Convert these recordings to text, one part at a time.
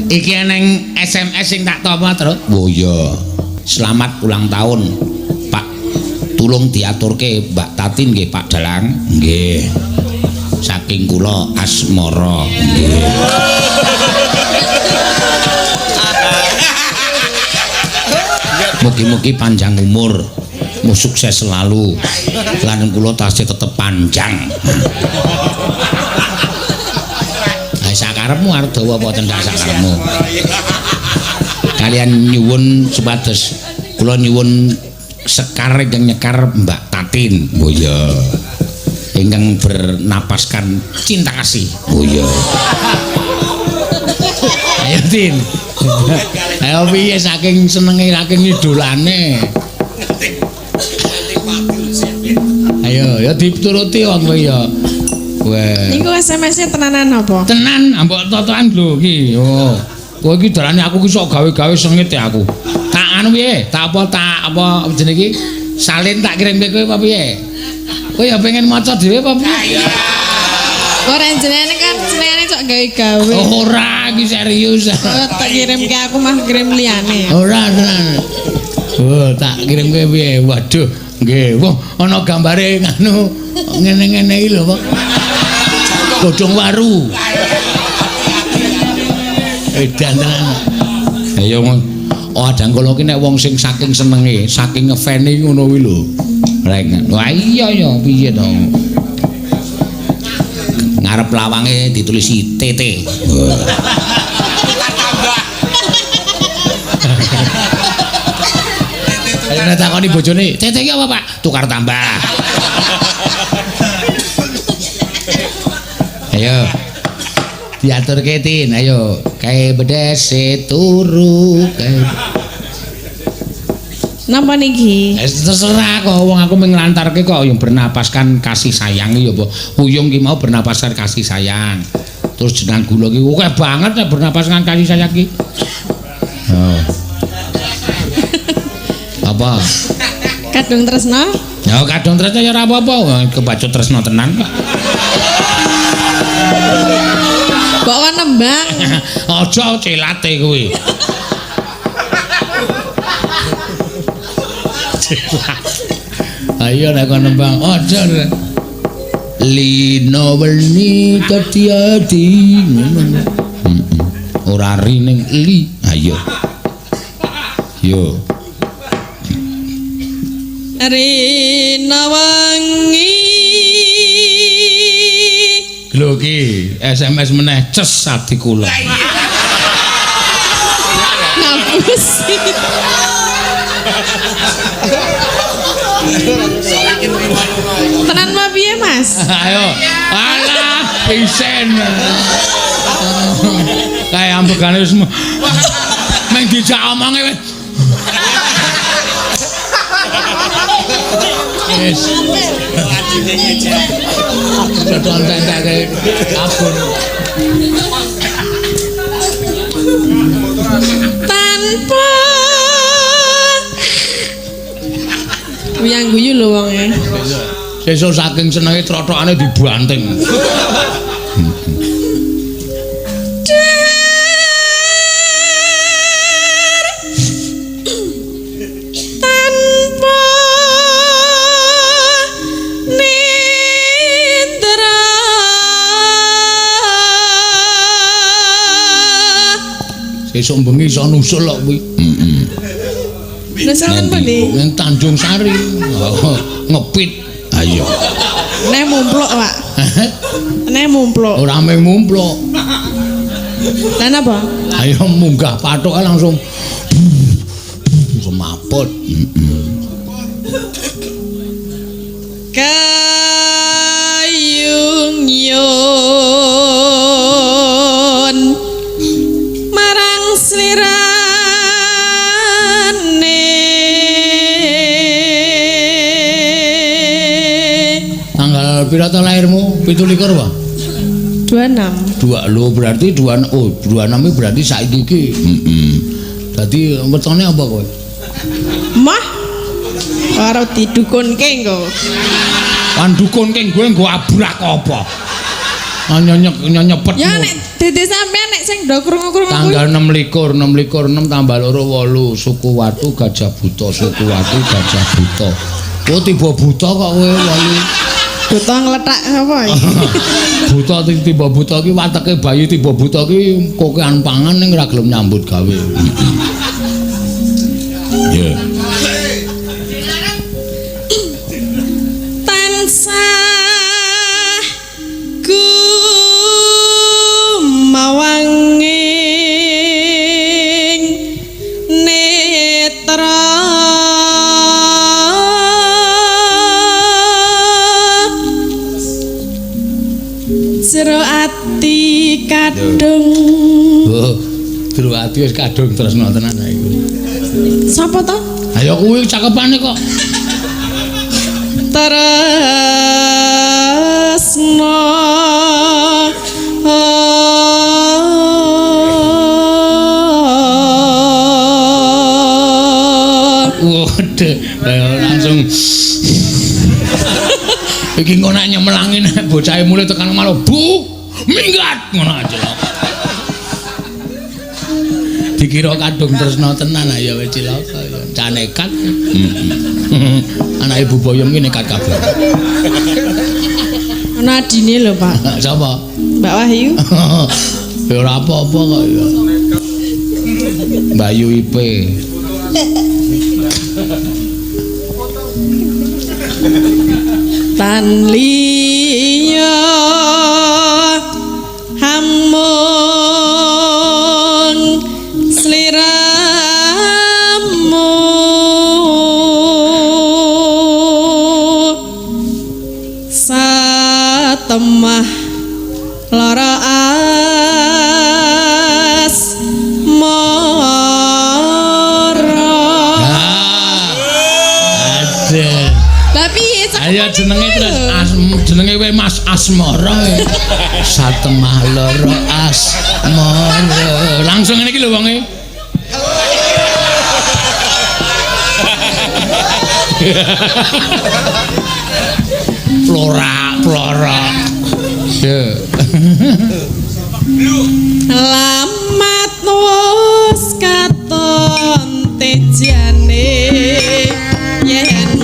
Iki eneng SMS sing tak tampa, Truk. Oh iya. Selamat ulang tahun, Pak. Tulung diaturke Mbak Tatin nggih, Pak Dalang. Nggih. Saking kula Asmara. Nggih. Mugi-mugi panjang umur, mu sukses selalu. Lan kula tasih tetep panjang. Ha sakarepmu arep dawa apa tendak sakarepmu? Kalian nyuwun supados kula nyuwun sekar ingkang nyekar Mbak Tatin. Oh iya. Ingkang bernapaskan cinta kasih. Oh iya. Ayo Tin. Ayo piye saking senenge saking idolane. Ayo ya dituruti wong kowe ya. Weh. Niku SMS-e tenanan apa? Tenan ambok totokan lho iki. Oh. Kowe iki dalane aku ki sok gawe-gawe sengit ya aku. Tak anu piye? Tak apa jenenge iki? Salin tak kirimke kowe apa piye? Kowe ya pengen maca dhewe apa piye? Ora jenenge kan senengane sok gawe-gawe. Ora iki serius. Oh, tak kirimke aku mah kirim liyane. Ora tenan. Oh, tak kirimke piye? Waduh, nggih. Wah, ana gambare nganu ngene-ngene iki lho, Pak. Godhong waru. Edan tenan. Ayo oh adang kula ki nek wong sing saking senenge, saking ngefane ngono kuwi lho. Rek. Wah iya ya piye to? Ngarep lawange ditulisi TT. Ayo nek takoni bojone, TT ki apa, Pak? Tukar tambah. Ayo. Diaturke Tin, ayo. Kae bedese turu kae. Napa niki? Terserah kok wong aku mung nglantarke kok yang bernapaskan kasih sayang ya apa. Puyung ki mau bernapaskan kasih sayang. Terus jenang gula ki akeh banget nek bernapaskan kasih sayang ki. Oh. Apa? Kadung tresna? Ya kadung tresna ya ora apa-apa, kebacut tresna tenan kok. Kok kon nembang? Aja celate kuwi. Celat. Ayo nek kon nembang aja. Lino weni ketiadi ngono. Heeh. Ora ri ning li. Ayo. Yo. Rina wengi. Lho ki SMS meneh ces ati kula. Ngapusi. Tenan mah piye, Mas? Ayo. Alah, isen. Kae ambekane wis meng dijak omonge wis. Wis. Dodol entek-enteke abon. Tanpa wiyang guyu lho wonge. Sesuk saking senenge trotokane dibanting. Tanpa nindra. Sesuk bengi iso nusul kok kuwi. Heeh. Nusul pundi? Ning Tanjung Sari. Ngepit. Ayo. Nek mumpluk, Pak. Nek mumpluk. Ora mung mumpluk. Lah napa? Ayo munggah pathoke langsung semaput. Heeh. Kayung yun marang slirane. Tanggal pira to lahirmu? 27 apa? 26. 2 lho berarti 2 oh 26 berarti saiki iki. Heeh. Dadi wetone apa kowe? Mah. Karo didukunke engko. Kan dukunke kowe nggo abrak apa? Nyonyek nyonyepet. Ya nek dede sampean nek sing do krungu-krungu kuwi. Tanggal 26, 26 6 tambah 2 8, suku Watu Gajah Buta, suku Watu Gajah Buta. Oh tiba buta kok kowe 8. Buta nglethak apa iki? Buta tiba buta ki wateke bayi tiba buta ki kokean pangan ning ora gelem nyambut gawe. Iya. Tansah gumawanging netra jero ati kadung. Oh, jero ati wis kadung tresna tenan iku. Sapa to? Ayo kuwi cakepane kok. Tresna. Waduh, langsung iki engko nek nyemelangi nek bocahe mulih tekan omah lho, Bu, minggat ngono aja lho. Dikira kadung tresna tenan ya wis cilaka ya. Cah nekat. Anake Bu Boyong ki nekat kabeh. Ana adine lho, Pak. Sapa? Mbak Wahyu. Ya ora apa-apa kok ya. Bayu IP. Tan liya hamung sliramu satemah lara asmara. Ayo jenenge terus jenenge kowe Mas Asmara. Satemah lara asmara. Langsung ngene iki lho wonge. Flora, flora. Yo. Lamat wis katon tejane yen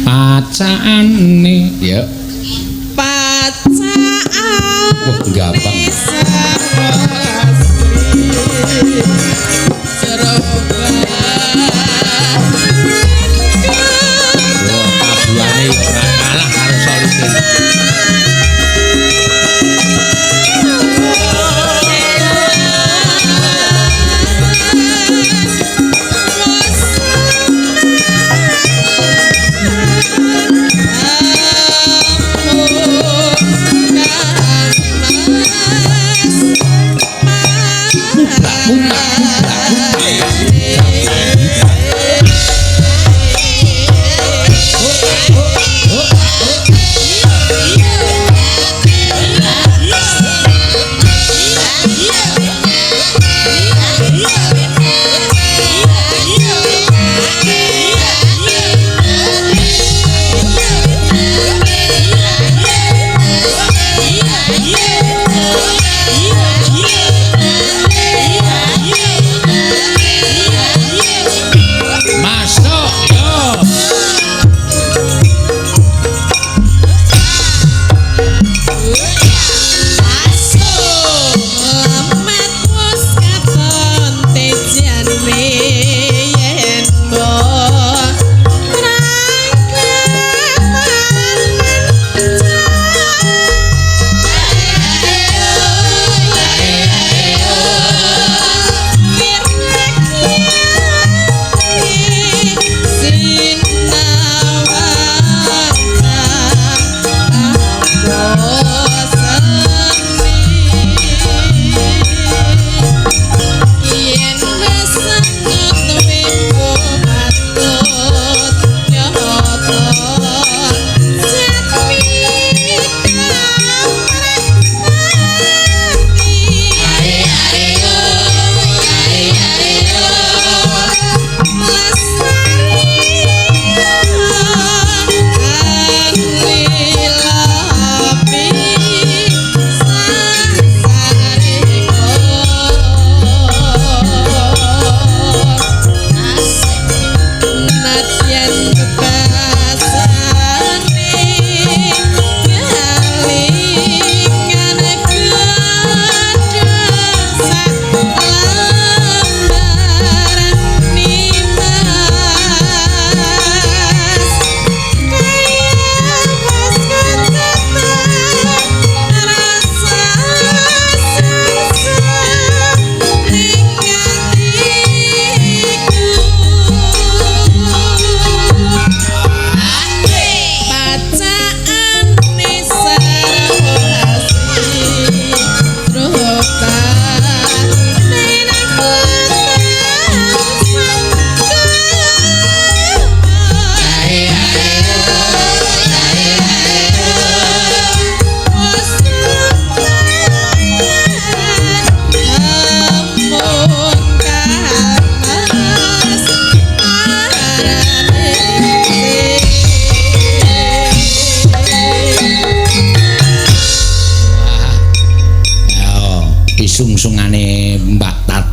Pacaane ya. Pacaan. Wah, gampang. Wah, tabuhane ora kalah.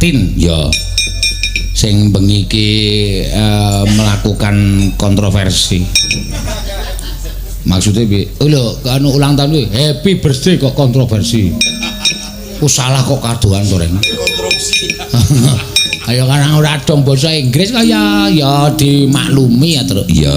Tatin ya, sing bengi iki melakukan kontroversi. Maksudnya piye? Oh lho, anu ulang tahun kuwi happy birthday kok kontroversi. Ku salah kok kadohan to, Reng. Ayo, kan ora dong basa Inggris kaya ya dimaklumi ya, Truk. Iya.